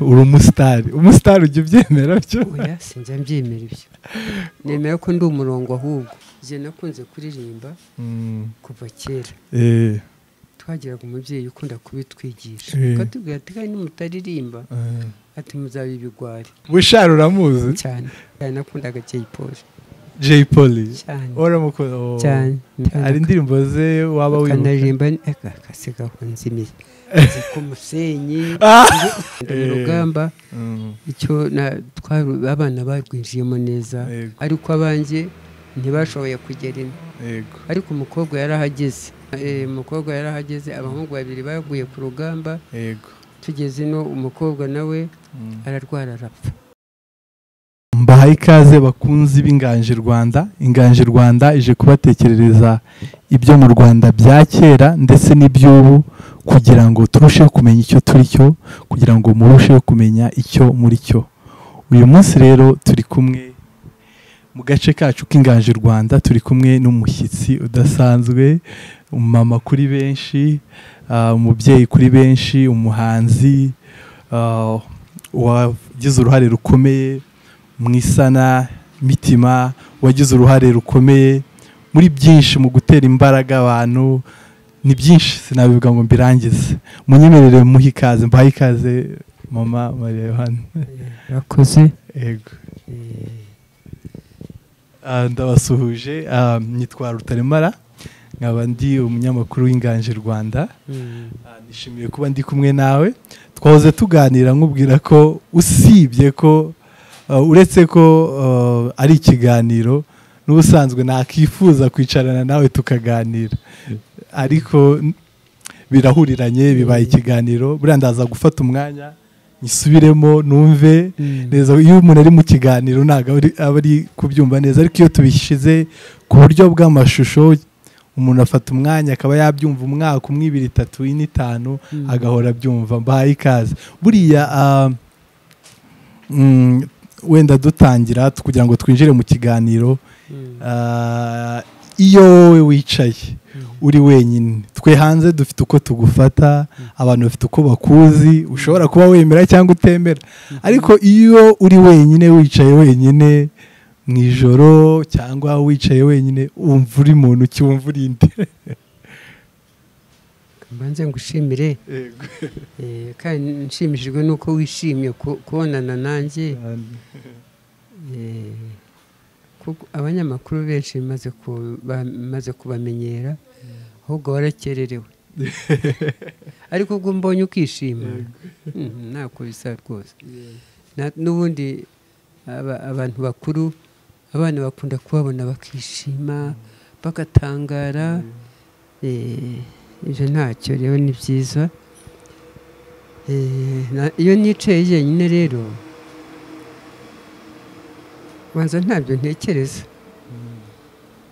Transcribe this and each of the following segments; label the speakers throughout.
Speaker 1: Uri umusitari, umusitari ujya ubyemera byo?
Speaker 2: Oya, sinjya mbyemera ibyo. Nemera ko ndi umurongo ahubwo. Njye nakunze kuririmba kuva kera. Twagiraga umubyeyi ukunda kubitwigisha. Akatubwira ati kandi nimutaririmba ati muzaba ibigwari.
Speaker 1: Bushari uramuzi?
Speaker 2: Cyane. Nakundaga Jay Polly.
Speaker 1: Jay Polly.
Speaker 2: Cyane.
Speaker 1: Uramukunda?
Speaker 2: Cyane.
Speaker 1: Hari indirimbo ze waba wibuka?
Speaker 2: Akanaririmba akasigaho nzimiye. Ku musenyi urugamba icyo abana barwinjiyemo neza, ariko abanjye ntibashoboye kugera ino. Ariko umukobwa yarahageze, umukobwa yarahageze, abahungu babiri baguye ku rugamba. Tugeze ino umukobwa nawe ararwara arapfa.
Speaker 1: Mbahaye ikaze bakunzi b'Inganji Rwanda. Inganji Rwanda ije kubatekerereza ibyo mu Rwanda bya kera ndetse n'iby'ubu, kugira ngo turusheho kumenya icyo turi cyo, kugira ngo murusheho kumenya icyo muri cyo. Uyu munsi rero turi kumwe mu gace kacu k'Inganji Rwanda, turi kumwe n'umushyitsi udasanzwe, umumama kuri benshi, umubyeyi kuri benshi, umuhanzi wagize uruhare rukomeye mu isana mitima, wagize uruhare rukomeye muri byinshi mu gutera imbaraga abantu. Ni byinshi sinabivuga ngo mbirangize. Munyemerere muhe ikaze, mbahe ikaze mama Mariya Yohana.
Speaker 2: Urakoze.
Speaker 1: Yego. Ndabasuhuje, nitwa Rutaremara, nkaba ndi umunyamakuru w'Inganji Rwanda. Nishimiye kuba ndi kumwe nawe. Twahoze tuganira nkubwira ko usibye ko uretse ko ari ikiganiro n'ubusanzwe nakifuza kwicarana nawe tukaganira, ariko birahuriranye bibaye ikiganiro. Buriya ndaza gufata umwanya nisubiremo numve neza. Iyo umuntu ari mu kiganiro ntabwo aba ari kubyumva neza, ariko iyo tubishyize ku buryo bw'amashusho umuntu afata umwanya akaba yabyumva umwaka umwe, ibiri, itatu, ine, itanu, agahora abyumva. Mbahaye ikaze. Buriya wenda dutangira kugira ngo twinjire mu kiganiro, iyo wowe wicaye uri wenyine, twe hanze dufite uko tugufata, abantu bafite uko bakuzi, ushobora kuba wemera cyangwa utemera, ariko iyo uri wenyine, wicaye wenyine mu ijoro cyangwa wicaye wenyine, wumva uri muntu ki, wumva uri nde?
Speaker 2: Mbanze ngushimire. Kandi nshimishijwe nuko wishimye kubonana nanjye. Kuko abanyamakuru benshi maze kubamenyera, ahubwo warakererewe. Ariko ubwo mbonye ukishima ntako bisa rwose. N'ubundi abantu bakuru, abana bakunda kubabona bakishima bagatangara. Ibyo ntacyo rero ni byiza. Iyo nicaye jyenyine rero banza ntabyo ntekereza,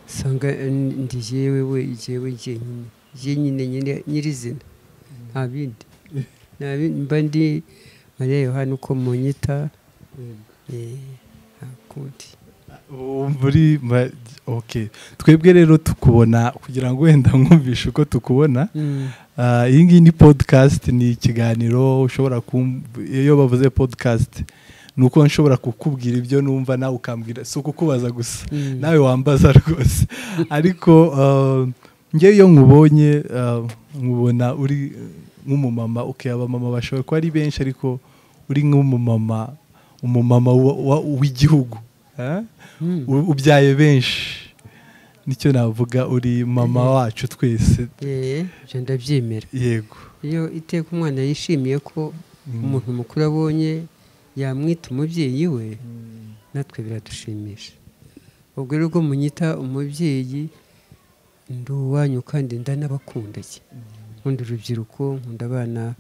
Speaker 2: usanga ndi jewe we jewe jyenyine jyenyine nyirizina, nta bindi. Mba ndi Mariya Yohana uko munyita, nta kundi.
Speaker 1: Muri okay, twebwe rero tukubona kugira ngo wenda mwumvishe uko tukubona. Iyi ngiyi ni podcast, ni ikiganiro ushobora iyo bavuze podcast nuko nshobora kukubwira ibyo numva nawe ukambwira, si ukukubaza gusa, nawe wambaza rwose. Ariko njye iyo nkubonye nkubona uri nk'umumama. Okay, abamama bashobora kuba ari benshi, ariko uri nk'umumama, umumama w'igihugu, ubyaye benshi, nicyo navuga, uri mama wacu twese.
Speaker 2: Ibyo ndabyemera.
Speaker 1: Yego.
Speaker 2: Iyo iteka umwana yishimiye ko umuntu mukuru abonye yamwita umubyeyi we, natwe biradushimisha. Ubwo rero ubwo munyita umubyeyi, ndi uwanyu kandi ndanabakunda. Nkunda urubyiruko, nkunda abana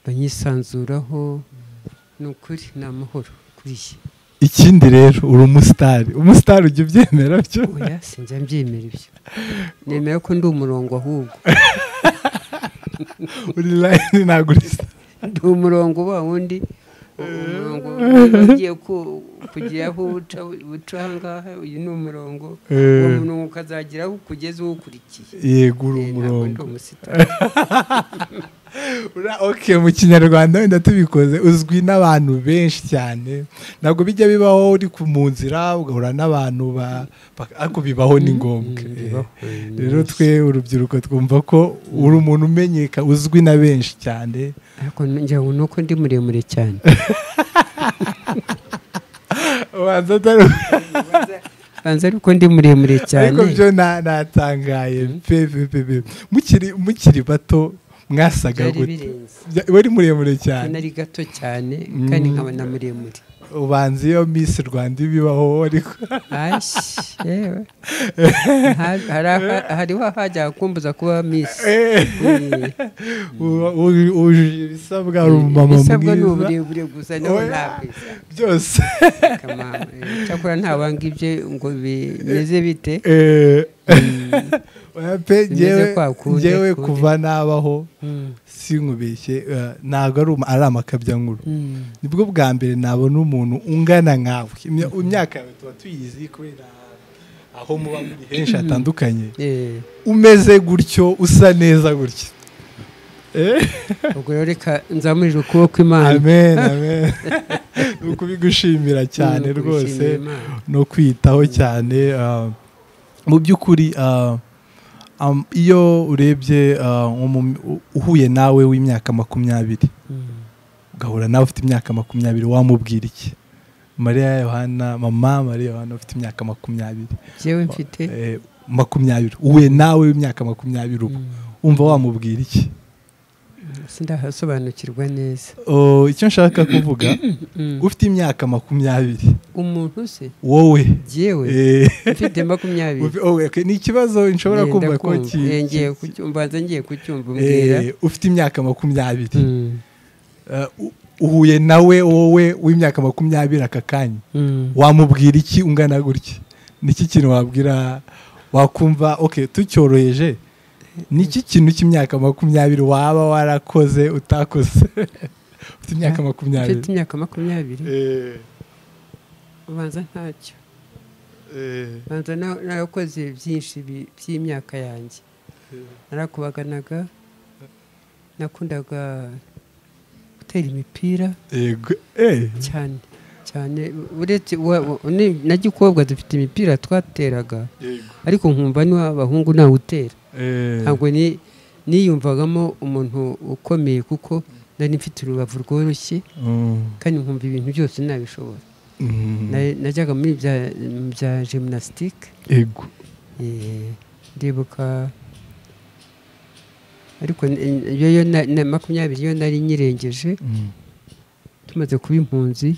Speaker 2: banyisanzuraho, ni ukuri ni amahoro kuri ye.
Speaker 1: Ikindi rero uri umusitari, umusitari ujya ubyemera byo?
Speaker 2: Oya, sinjya mbyemera ibyo. Nemera ko ndi umurongo ahubwo.
Speaker 1: Uri line ntabwo uri star.
Speaker 2: Ndi umurongo wa wundi, umurongo ugiye kugira aho uca aha ngaha, uyu ni umurongo, uwo murongo ukazagira aho ukugeza uwukurikiye.
Speaker 1: Yego, uri umurongo.
Speaker 2: Ndi umusitari.
Speaker 1: Okay, mu Kinyarwanda wenda tubikoze, uzwi n'abantu benshi cyane. Ntabwo bijya bibaho uri mu nzira ugahura n'abantu ariko bibaho ni ngombwa. Rero twe urubyiruko twumva ko uri umuntu umenyeka, uzwi na benshi cyane.
Speaker 2: Ariko ngira ngo nuko ndi muremure cyane. Banza ariko ndi muremure cyane.
Speaker 1: Ariko byo natangaye pe pe pe. Mukiri bato mwasaga gute? Wari muremure cyane.
Speaker 2: Nari gato cyane kandi nkaba na muremure.
Speaker 1: Ubanza iyo Miss Rwanda ibibaho ariko.
Speaker 2: Yewe. Hariho hajya kumbuza kuba Miss.
Speaker 1: Ujuje ibisabwa, uri umumama mwiza.
Speaker 2: Ibisabwa ni uburebure gusa naho ntabwo
Speaker 1: byose.
Speaker 2: Cyakora ntawanga ibye ngo bimeze bite.
Speaker 1: Njyewe kuva nabaho sinkubeshye, ntabwo ari amakabya nkuru. Nibwo bwa mbere nabona umuntu ungana nkawe. Imyaka yawe tuba tuyizi kubera aho muba muri henshi hatandukanye. Umeze gutyo, usa neza gutyo.
Speaker 2: Ubwo rero reka nzamurire ukuboko Imana.
Speaker 1: Amen, amen. Ni ukubigushimira cyane rwose no kwitaho cyane. Mu by'ukuri iyo urebye uhuye nawe w'imyaka 20, ugahura nawe ufite imyaka 20, wamubwira iki? Mariya Yohana, mama Mariya Yohana ufite imyaka 20.
Speaker 2: Jewe mfite
Speaker 1: 20. Uhuye nawe w'imyaka 20 ubu, umva wamubwira iki?
Speaker 2: Sindahasobanukirwa neza.
Speaker 1: Icyo nshaka kuvuga, ufite imyaka 20.
Speaker 2: Umuntu se?
Speaker 1: Wowe.
Speaker 2: Jewe. Mfite 20.
Speaker 1: Ni ikibazo nshobora kumva ko
Speaker 2: ngiye kucyumva, ngiye kucyumva umbwira.
Speaker 1: Ufite imyaka 20. Uhuye nawe wowe w'imyaka 20 aka kanya. Wamubwira iki ungana gutya? Niki kintu wabwira wakumva okay tucyoroheje? Niki kintu cy'imyaka 20 waba warakoze utakoze? Ufite imyaka 20.
Speaker 2: Ufite imyaka 20. Ubanza ntacyo. Banza narakoze byinshi by'imyaka yanjye. Narakubaganaga, nakundaga gutera imipira.
Speaker 1: Yego.
Speaker 2: Cyane cyane, uretse na gikobwa dufite imipira twateraga. Ariko nkumva ni abahungu ntawe utera. Ntabwo niyumvagamo umuntu ukomeye kuko nari mfite urubavu rworoshye kandi nkumva ibintu byose nabishobora. Najyaga muri bya gymnastique.
Speaker 1: Yego.
Speaker 2: Ndibuka ariko iyo na 20 yo nari nyirengeje. Tumaze kuba impunzi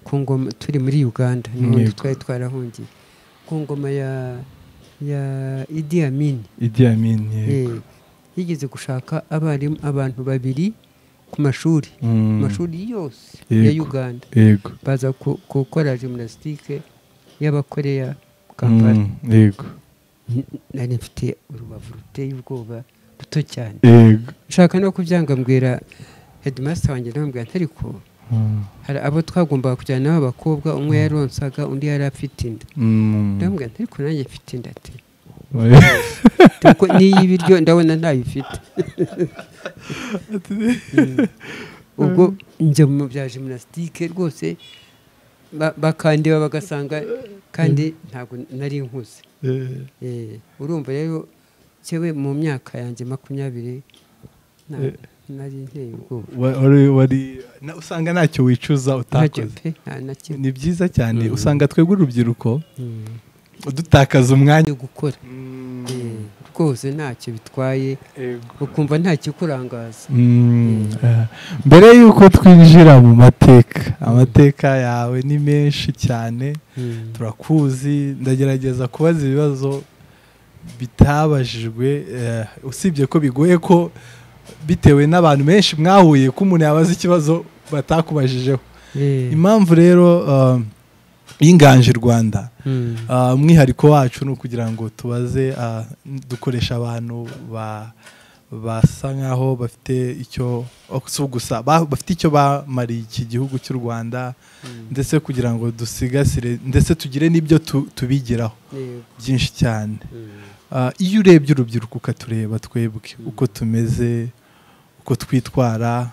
Speaker 2: ku ngoma turi muri Uganda, niho twari twarahungiye ku ngoma ya Idi Amin.
Speaker 1: Idi Amin, yego.
Speaker 2: Yigeze gushaka abarimu abantu babiri ku mashuri, mashuri yose ya Uganda.
Speaker 1: Yego.
Speaker 2: Baza gukora gymnastique y'abakoreya Kampala.
Speaker 1: Yego.
Speaker 2: Nari mfite urubavu ruteye ubwoba ruto cyane.
Speaker 1: Yego.
Speaker 2: Nshaka no kubyanga mbwira headmaster wanjye, ndamubwira ariko hari abo twagombaga kujyana n'abakobwa, umwe yaronsaga undi yari afite inda. Ndamubwira ariko nanjye mfite inda ati kuko n'iy'ibiryo ndabona ntayifite. Ubwo njya mu bya gymnastique rwose bakandeba bagasanga kandi ntabwo nari nkuze. Urumva rero cyewe mu myaka yanjye 20 nari nteye ubwoba.
Speaker 1: Usanga ntacyo wicuza utakoze. Ni byiza cyane. Usanga twebwe urubyiruko dutakaza umwanya
Speaker 2: wo gukora. Rwose ntacyo bitwaye, ukumva ntacyo kurangaza.
Speaker 1: Mbere yuko twinjira mu mateka, amateka yawe ni menshi cyane, turakuzi. Ndagerageza kubaza ibibazo bitabajijwe, usibye ko bigoye ko bitewe n'abantu benshi mwahuye ko umuntu yabaza ikibazo batakubajijeho. Impamvu rero y'Inganji Rwanda, umwihariko wacu ni ukugira ngo tubaze, dukoresha abantu basa nkaho bafite icyo gusa bafite icyo bamariye iki gihugu cy'u Rwanda, ndetse kugira ngo dusigasire ndetse tugire n'ibyo tubigiraho byinshi cyane. Iyo urebye urubyiruko ukatureba twebwe uko tumeze, Uko twitwara,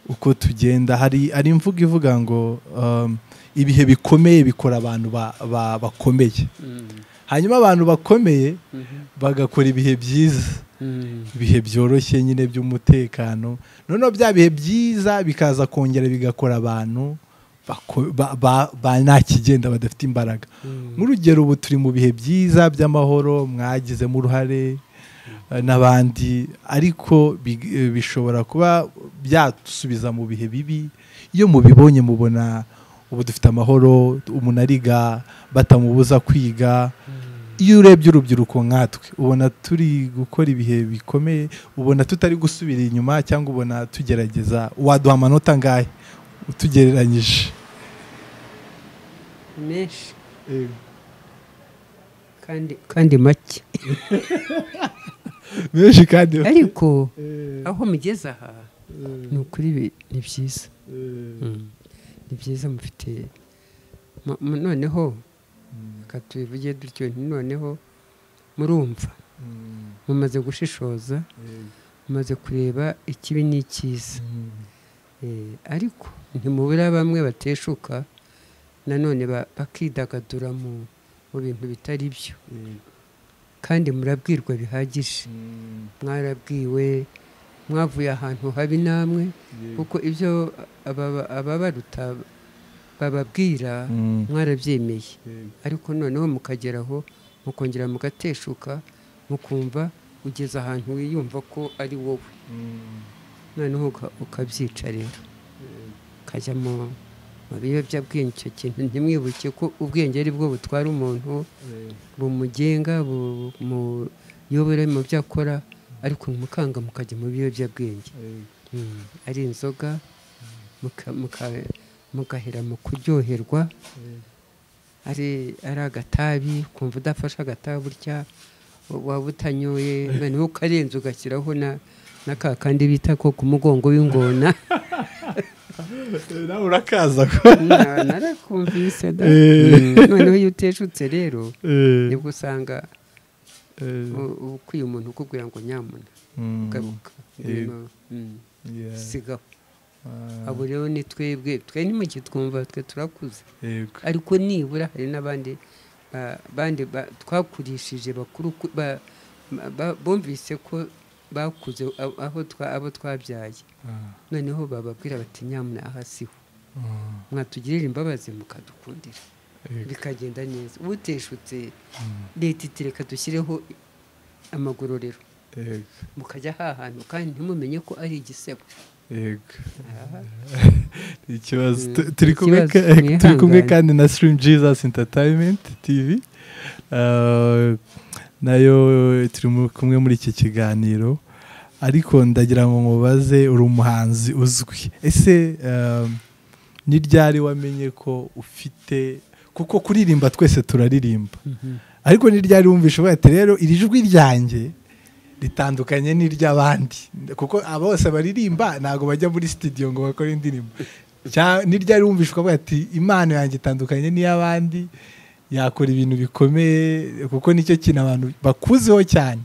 Speaker 1: uko tugenda, hari imvugo ivuga ngo ibihe bikomeye bikora abantu bakomeye, hanyuma abantu bakomeye bagakora ibihe byiza, ibihe byoroshye nyine by'umutekano. Noneho bya bihe byiza bikaza kongera bigakora abantu ba nta kigenda, badafite imbaraga. Nk'urugero ubu turi mu bihe byiza by'amahoro, mwagizemo uruhare n'abandi, ariko bishobora kuba byasubiza mu bihe bibi. Iyo mubibonye mubona ubu dufite amahoro, umuntu ariga batamubuza kwiga. Iyo urebye urubyiruko nkatwe ubona turi gukora ibihe bikomeye, ubona tutari gusubira inyuma, cyangwa ubona tugerageza. Waduha amanota angahe utugereranyije?
Speaker 2: Menshi kandi make.
Speaker 1: Menshi kandi,
Speaker 2: ariko aho mugeze aha ni ukuri ni byiza, ni byiza mufite. Noneho reka tubivuge dutyo, noneho murumva mumaze gushishoza, mumaze kureba ikibi n'icyiza, ariko ntimubura bamwe bateshuka nanone bakidagadura mu bintu bitari byo. Kandi murabwirwa bihagije, mwarabwiwe, mwavuye ahantu habi namwe, kuko ibyo ababaruta bababwira mwarabyemeye, ariko noneho mukageraho mukongera mugateshuka, mukumva ugeze ahantu wiyumva ko ari wowe, noneho ukabyica rero, ukajya mu biyobyabwenge. Icyo kintu ntimwibuke ko ubwenge ari bwo butwara umuntu, bumugenga, bumuyobora mu byo akora, ariko mukanga mukajya mu biyobyabwenge, ari inzoga, mugahera mu kuryoherwa, ari agatabi, kumva udafashe agatabi burya waba utanyoye, noneho ukarenza ugashyiraho na ka kandi bita ko ku mugongo w'ingona.
Speaker 1: Nawe urakaza
Speaker 2: narakumvise da. Noneho iyo uteshutse rero nibwo usanga ukwiye umuntu ukubwira ngo nyamuna garuka, sigaho. Abo rero ni twebwe, twe ntimukitwumva, twe turakuze, ariko nibura hari n'abandi bandi twakurishije bakuru bumvise ko bakuze aho abo twabyaye, noneho bababwira bati nyamuna aha siho, mwatugirira imbabazi mukadukundira, bikagenda neza. Uteshutse leta itereka dushyireho amagororero, mukajya hahantu kandi ntimumenye ko ari igisebo.
Speaker 1: Ikibazo. Turi kumwe kandi na Stream Jesus Entertainment TV, nayo turi kumwe muri iki kiganiro. Ariko ndagira ngo mubaze, uri umuhanzi uzwi, ese ni ryari wamenye ko ufite, kuko kuririmba twese turaririmba, ariko ni ryari wumvishe uvuga ati rero iri jwi ryanjye ritandukanye n'iry'abandi, kuko abo bose baririmba ntabwo bajya muri studio ngo bakore indirimbo. Ni ryari wumvishe ukavuga ati impano yanjye itandukanye n'iy'abandi, yakora ibintu bikomeye, kuko nicyo kintu abantu bakuzeho cyane,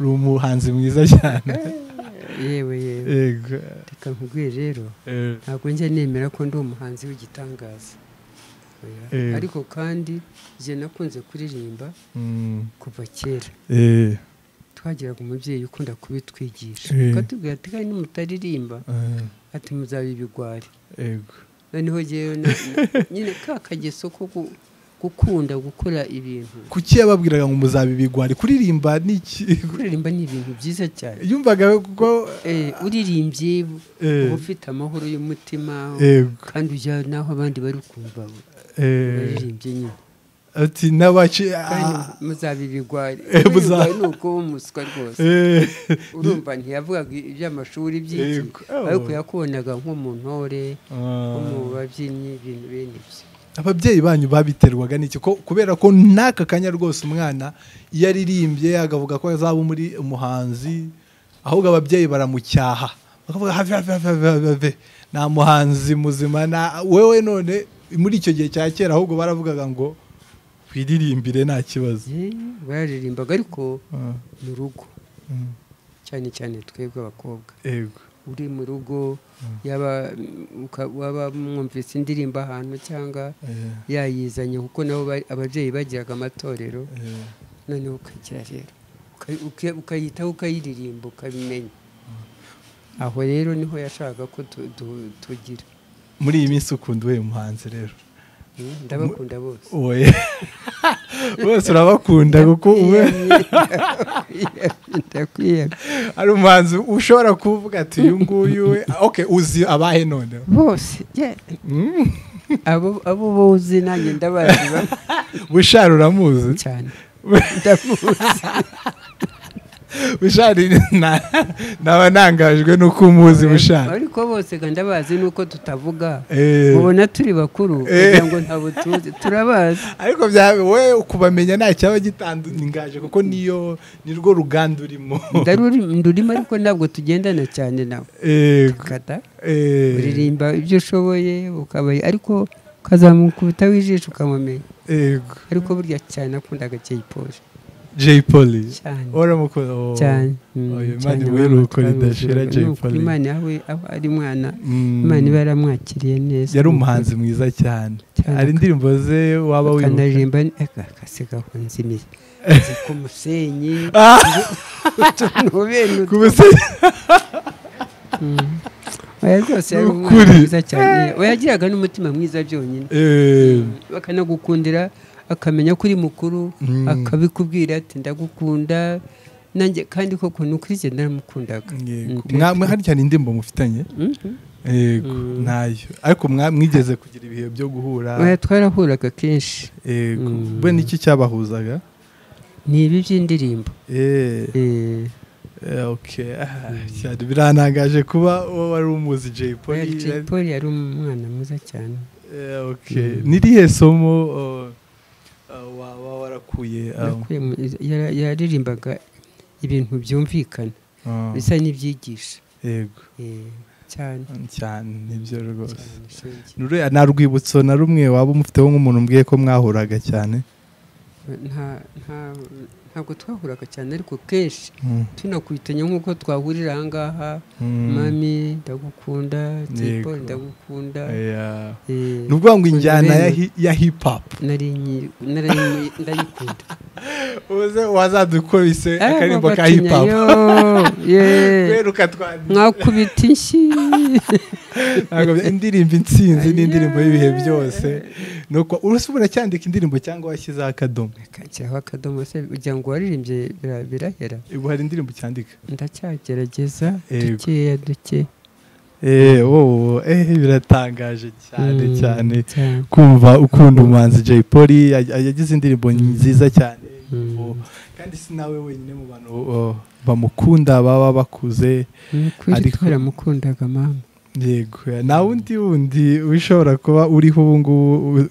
Speaker 1: uri umuhanzi mwiza cyane.
Speaker 2: Yewe yewe, reka nkubwire rero, ntabwo njya nemera ko ndi umuhanzi w'igitangaza, ariko kandi njye nakunze kuririmba kuva kera. Twagiraga umubyeyi ukunda kubitwigisha, akatubwira ati kandi nimutaririmba ati muzaba ibigwari. Noneho njyewe nyine ka kageso ko gukunda gukora ibintu.
Speaker 1: Kuki yababwiraga ngo muzaba ibigwari? Kuririmba ni iki?
Speaker 2: Kuririmba ni ibintu byiza cyane.
Speaker 1: Yumvaga kuko
Speaker 2: uririmbye uba ufite amahoro y'umutima, kandi ujya naho abandi bari kumva baririmbye nyine.
Speaker 1: Ati nabaci
Speaker 2: kandi muzaba ibigwari. Ibigwari ni uko umuswa rwose. Urumva ntiyavugaga iby'amashuri by'iki, ariko yakubonaga nko mu ntore, nko mu babyinnyi, ibintu bene ibyo.
Speaker 1: Ababyeyi banyu babiterwaga n'iki? Kubera ko n'aka kanya rwose umwana iyo aririmbye agavuga ko azaba muri umuhanzi, ahubwo ababyeyi baramucyaha bakavuga have have have have, nta muhanzi muzima na wewe. None muri icyo gihe cya kera ahubwo baravugaga ngo wiririmbire nta kibazo.
Speaker 2: Baririmbaga ariko mu rugo. Cyane cyane twebwe abakobwa.
Speaker 1: Yego.
Speaker 2: Uri mu rugo, yaba waba mwumvise indirimbo ahantu cyangwa yayizanye, kuko nabo ababyeyi bagiraga amatorero, noneho ukagira rero ukayitaho, ukayiririmba, ukabimenya. Aho rero niho yashakaga ko tugira.
Speaker 1: Muri iyi minsi ukunda uwe muhanzi rero?
Speaker 2: Ndabakunda bose.
Speaker 1: Oye. Bose urabakunda kuko uwe
Speaker 2: ndakwiyemye.
Speaker 1: Ari umuhanzi ushobora kuvuga ati uyu nguyu we, okay, uzi abahe none?
Speaker 2: Bose. Abo bozi nanjye ndabazi.
Speaker 1: Bushari uramuzi?
Speaker 2: Cyane. Ndamuzi.
Speaker 1: Bushari naba nangajwe nuko umuzi Bushari.
Speaker 2: Ariko bose ndabazi nuko tutavuga. Ubona turi bakuru kugira ngo ntabo tuzi, turabazi.
Speaker 1: Ariko we ukubamenya nta cyaba gitangaje kuko niyo nirwo ruganda urimo.
Speaker 2: Ndurimo ariko ntabwo tugendana cyane nawe. Kata. Uririmba ibyo ushoboye ukaba, ariko ukazamukubita wijisho ukamumenya. Ariko burya cyane nakundaga Jay Polly.
Speaker 1: Jay Polly.
Speaker 2: Oramukunda cyane.
Speaker 1: Imana imuheruko ridashira Jay Polly.
Speaker 2: Imana yawe aho ari mwana, Imana iba yaramwakiriye neza.
Speaker 1: Yari umuhanzi mwiza cyane. Hari indirimbo ze waba wibuka?
Speaker 2: Akanaririmba akasiga nzimiye. Ku musenyi.
Speaker 1: Ku musenyi.
Speaker 2: Oya rwose yari umwana mwiza cyane. Oya yagiraga n'umutima mwiza byonyine. Bakanagukundira, akamenya ko uri mukuru, akabikubwira ati ndagukunda nanjye, kandi koko nukuri jye naramukundaga.
Speaker 1: Mwa hari cyane indirimbo mufitanye? Yego, ntayo. Ariko mwigeze kugira ibihe byo guhura?
Speaker 2: Oya twarahuraga kenshi.
Speaker 1: Yego. Bwe niki cyabahuzaga?
Speaker 2: Ni ibi by'indirimbo.
Speaker 1: Okay. Cyane biranangaje kuba wari umuzi Jay Polly.
Speaker 2: Jay Polly yari umwana mwiza cyane.
Speaker 1: Okay. Nirihe somo waba warakuye?
Speaker 2: Yaririmbaga ibintu byumvikana bisa n'ibyigisha.
Speaker 1: Yego.
Speaker 2: Cyane
Speaker 1: cyane nibyo rwose. Nta rwibutso na rumwe waba umufiteho nk'umuntu mbwiye ko mwahuraga cyane?
Speaker 2: Ntabwo twahuraga cyane, ariko kenshi tunakwitanya nk'uko twahurira aha ngaha. Mami ndagukunda, Jay Polly ndagukunda.
Speaker 1: Ni ukuvuga ngo injyana ya hip hop
Speaker 2: ndayikunda.
Speaker 1: Uze wazadukubise akaririmbo ka hip hop.
Speaker 2: Mwakubita inshyi.
Speaker 1: Indirimbo intsinzi ni indirimbo y'ibihe byose. Nuko urusubira cyandika indirimbo cyangwa washyizeho akadomo?
Speaker 2: Nshyiraho akadomo se ugira ngo waririmbye birahera.
Speaker 1: Ubu hari indirimbo cyandika?
Speaker 2: Ndacyagerageza dukeya duke.
Speaker 1: Biratangaje cyane cyane kumva ukunda umuhanzi Jay Polly. Yagize indirimbo nziza cyane, kandi si nawe wenyine mu bantu bamukunda baba bakuze.
Speaker 2: Ariko baramukundaga mama.
Speaker 1: Yego, na wundi ushobora kuba uriho ubu ngubu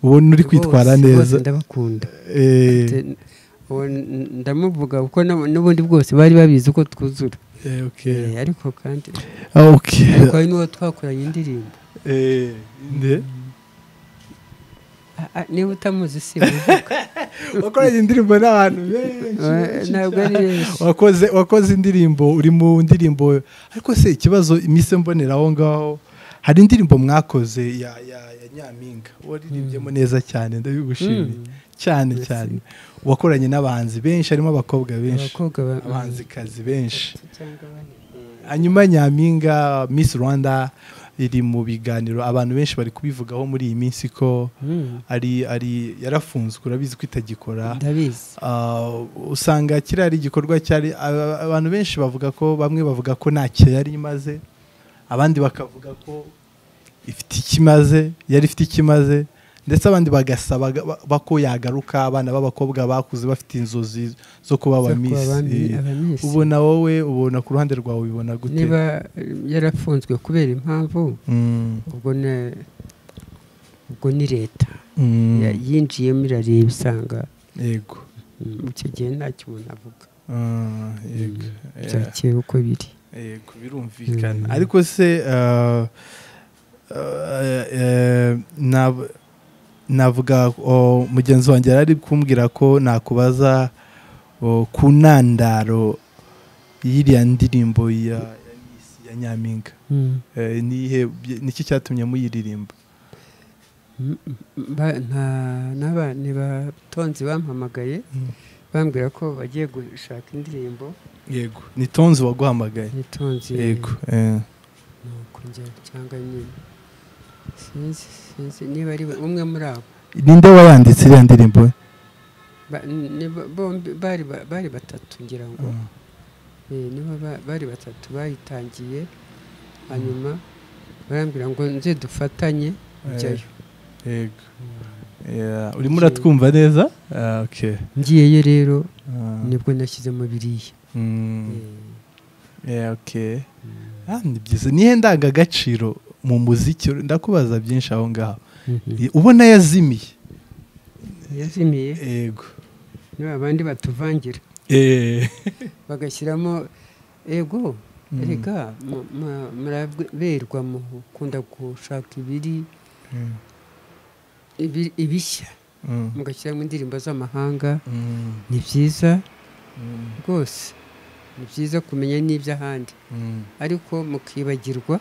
Speaker 1: ubona uri kwitwara neza.
Speaker 2: Ndabakunda. Ndamuvuga kuko n'ubundi bwose bari babizi uko twuzura. Ariko kandi hari n'uwo twakoranye indirimbo. Niba utamuzi si muvuga.
Speaker 1: Wakoranye indirimbo n'abantu benshi.
Speaker 2: Ntabwo ari benshi.
Speaker 1: Wakoze indirimbo, uri mu ndirimbo, ariko se ikibazo imise mbonera aho ngaho, hari indirimbo mwakoze ya Nyampinga waririmbyemo neza cyane, ndabigushimiye cyane cyane. Wakoranye n'abahanzi benshi, harimo abakobwa benshi, abahanzikazi benshi. Hanyuma Nyampinga Miss Rwanda iri mu biganiro, abantu benshi bari kubivugaho muri iyi minsi ko ari yarafunzwe, urabizi ko itagikora.
Speaker 2: Ndabizi.
Speaker 1: Usanga kiriya ari igikorwa cyari abantu benshi bavuga ko, bamwe bavuga ko ntacyo yari imaze, abandi bakavuga ko ifite ikimaze, yari ifite ikimaze, ndetse abandi bagasaba ko yagaruka. Abana b'abakobwa bakuze bafite inzozi zo kuba aba Miss. Ubona wowe, ubona ku ruhande rwawe ubibona gute?
Speaker 2: Niba yarafunzwe kubera impamvu, ubwo ni leta yinjiyemo irareba isanga.
Speaker 1: Yego.
Speaker 2: Icyo gihe ntacyo umuntu avuga.
Speaker 1: Yego.
Speaker 2: Byakera uko biri.
Speaker 1: Yego, birumvikana. Ariko se navuga mugenzi wanjye yari kumbwira ko nakubaza ku ntandaro y'iriya ndirimbo ya Nyampinga. Niki cyatumye muyiririmba?
Speaker 2: Ni batonzi bampamagaye bambwira ko bagiye gushaka indirimbo.
Speaker 1: Yego, ni Tonzi waguhamagaye?
Speaker 2: Ni Tonzi.
Speaker 1: Yego.
Speaker 2: Nuko njya cyangwa nyine sinzi niba ari umwe muri abo.
Speaker 1: Ninde wayanditse iriya ndirimbo?
Speaker 2: Bari batatu ngira ngo. Niba bari batatu bayitangiye, hanyuma barambwira ngo nze dufatanye njyayo.
Speaker 1: Yego. Urimo uratwumva neza? Okay.
Speaker 2: Ngiyeyo rero nibwo nashyizemo biriya.
Speaker 1: Okay. Ni byiza. Nihe ndangagaciro mu muziki? Ndakubaza byinshi aho ngaho. Ubona yazimiye?
Speaker 2: Yazimiye?
Speaker 1: Yego.
Speaker 2: Niba abandi batuvangira. Bagashyiramo ego. Erega muraberwa mukunda gushaka ibiri ibishya mugashyiramo indirimbo z'amahanga. Ni byiza rwose, ni byiza kumenya n'iby'ahandi, ariko mukibagirwa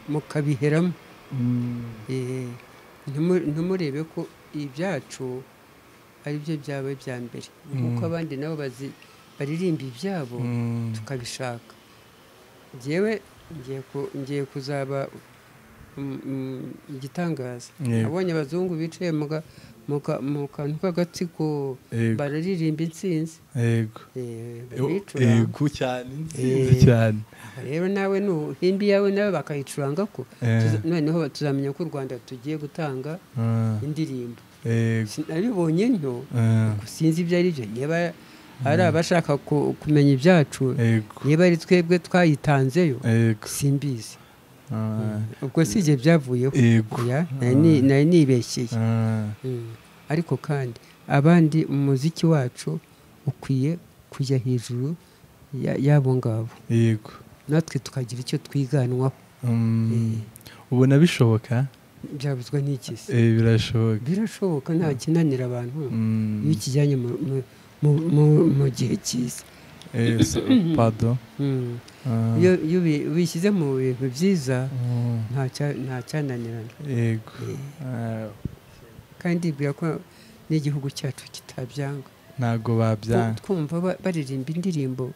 Speaker 2: mukabiheramo. Ntimurebe ko ibyacu ari byo byaba ibya mbere, kuko abandi nabo baririmba ibyabo tukabishaka. Njyewe ngiye kuzaba igitangaza. Abonye abazungu bicaye mu kantu k'agatsiko bararirimba intsinzi.
Speaker 1: Yego. Yego cyane, intsinzi cyane.
Speaker 2: Rero nawe nuhimbi yawe nawe bakayicuranga ko noneho tuzamenya ko u Rwanda tugiye gutanga indirimbo. Nabibonye nto, sinzi ibyo ari byo, niba ari abashaka kumenya ibyacu, niba ari twebwe twayitanzeyo, simbizi. Ubwo si igihe byavuyeho, nari nibeshyeye. Ariko kandi abandi umuziki wacu ukwiye kujya hejuru y'abo ngabo.
Speaker 1: Yego.
Speaker 2: Natwe tukagira icyo twiganwaho.
Speaker 1: Ubona bishoboka?
Speaker 2: Byabuzwa n'iki se?
Speaker 1: Birashoboka.
Speaker 2: Birashoboka, nta kinanira abantu iyo ukijyanye mu gihe cyiza.
Speaker 1: Pardon.
Speaker 2: Iyo ubishyize mu bintu byiza nta cyananirana.
Speaker 1: Yego.
Speaker 2: Kandi bwira ko n'igihugu cyacu kitabyanga.
Speaker 1: Ntago babyanga.
Speaker 2: Twumva baririmba indirimbo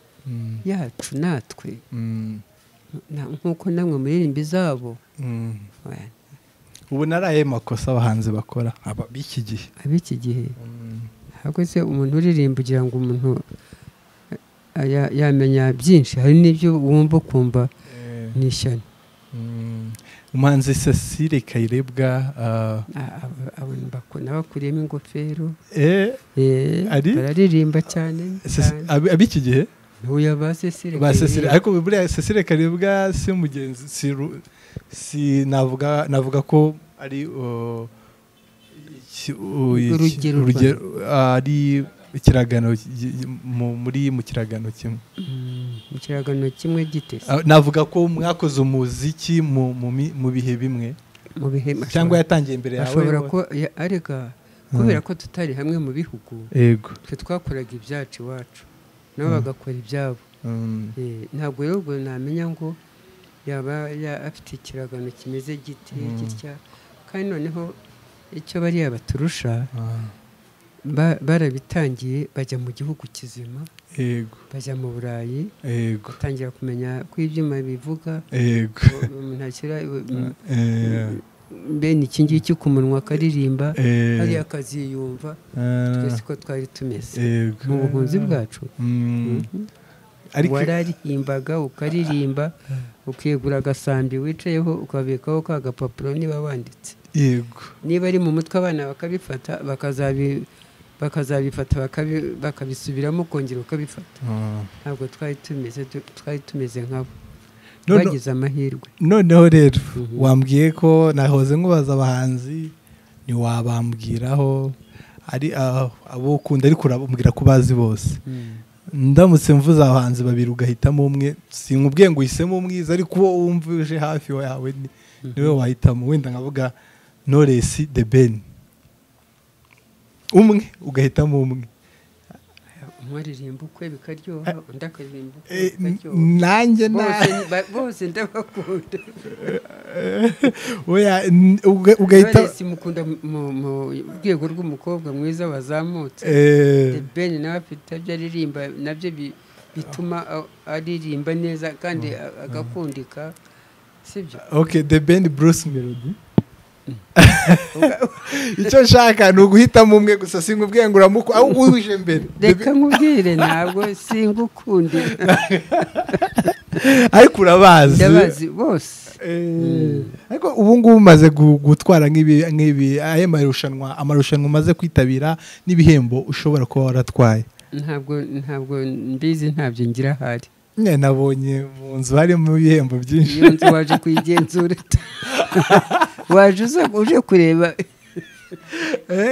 Speaker 2: yacu natwe nkuko namwe muririmba izabo.
Speaker 1: Ubu naraye makosa abahanzi bakora b'iki gihe.
Speaker 2: Ab'iki gihe. Ahubwo se umuntu uririmba ugira ngo umuntu yamenya byinshi, hari n'ibyo wumva ukumva ni ishyano.
Speaker 1: Umuhanzi Cecile Kayirebwa
Speaker 2: nabakuriyemo ingofero, bararirimba cyane
Speaker 1: ab'iki gihe.
Speaker 2: Ntuya ba Cecile Kayirebwa,
Speaker 1: ariko buriya Cecile Kayirebwa si mugenzi, si navuga ko ari urugero, ari ikiragano muri mu kiragano kimwe.
Speaker 2: Mu kiragano kimwe gite?
Speaker 1: Navuga ko mwakoze umuziki mu bihe bimwe,
Speaker 2: mu bihe
Speaker 1: cyangwa yatangiye imbere yawe.
Speaker 2: Ashobora ko arega kubera ko tutari hamwe mu bihugu.
Speaker 1: Yego.
Speaker 2: Twe twakoraga ibyacu iwacu, nabo bagakora ibyabo. Ntabwo rero ubwo namenya ngo yaba afite ikiragano kimeze gite gitya. Kandi noneho icyo bariya baturusha, barabitangiye bajya mu gihugu kizima.
Speaker 1: Yego.
Speaker 2: Bajya mu Burayi.
Speaker 1: Yego.
Speaker 2: Batangira kumenya ko ibyuma bivuga.
Speaker 1: Yego.
Speaker 2: Umuntu ashyira bene iki ngiki ku munwa akaririmba, hariya akaziyumva. Twese ko twari tumeze mu buhunzi bwacu. Wararirimbaga ukaririmba, ukegura agasambi wicayeho ukabikaho ka gapapuro niba wanditse.
Speaker 1: Yego.
Speaker 2: Niba ari mu mutwe abana bakabifata, bakazabifata bakabisubiramo kongera ukabifata. Ntabwo twari tumeze nkabo. Bagize amahirwe.
Speaker 1: Noneho rero wambwiye ko nahoze nkubaza abahanzi, ntiwabambwiraho ari abo ukunda, ariko urababwira ko bazi bose. Ndamutse mvuze abahanzi babiri ugahitamo umwe, sinkubwiye ngo uhisemo umwiza, ariko uwo wumva uje hafi yawe niwe wahitamo. Wenda nkavuga Knowless, The Ben, umwe ugahitamo umwe.
Speaker 2: Umwe aririmba ukwe bikaryoha, undi akaririmba ukwe bikaryoha.
Speaker 1: Nanjye
Speaker 2: bose ndabakunda.
Speaker 1: Oya, ugahita
Speaker 2: Knowless mukunda mu rwego rw'umukobwa mwiza wazamutse. The Ben nawe afite ibyo aririmba nabyo bituma aririmba neza kandi agakundika, sibyo?
Speaker 1: Okay, The Ben, Bruce Melody. Icyo nshaka ni uguhitamo umwe gusa, sinkubwiye ngo uramuku aho uhuje mbere.
Speaker 2: Reka nkubwire, ntabwo singukundira.
Speaker 1: Ariko urabazi.
Speaker 2: Ndabazi bose.
Speaker 1: Ariko ubu ngubu umaze gutwara nk'ibi aya marushanwa, amarushanwa umaze kwitabira n'ibihembo ushobora kuba waratwaye.
Speaker 2: Ntabwo mbizi, ntabyo ngira ahari.
Speaker 1: Nyine nabonye mu nzu harimo ibihembo byinshi.
Speaker 2: Iyo nzu waje kuyigenzura, waje uje kureba.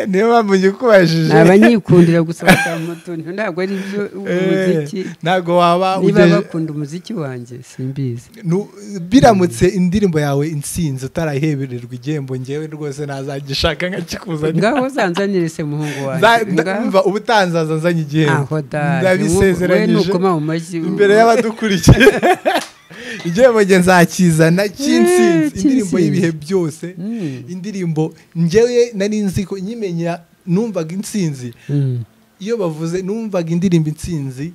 Speaker 1: Niyo mpamvu ngikubajije.
Speaker 2: Ni abanyikundira gusa bakamutuntu, ntabwo ari byo umuziki.
Speaker 1: Ntabwo waba
Speaker 2: niba bakunda umuziki wanjye simbizi.
Speaker 1: Biramutse indirimbo yawe Intsinzi utarahebererwa igihembo, ngewe rwose nazagishaka nkakikuzanira.
Speaker 2: Ngaho zanzanire se muhungu wanjye.
Speaker 1: Ndumva ubutanzaza nzanye igihembo. Ndabisezeranyije imbere y'abadukurikiye. Igihembo nge nzakizana cy'intsinzi, indirimbo y'ibihe byose, indirimbo ngewe nari nzi ko nkimenya numvaga intsinzi. Iyo bavuze numvaga indirimbo intsinzi,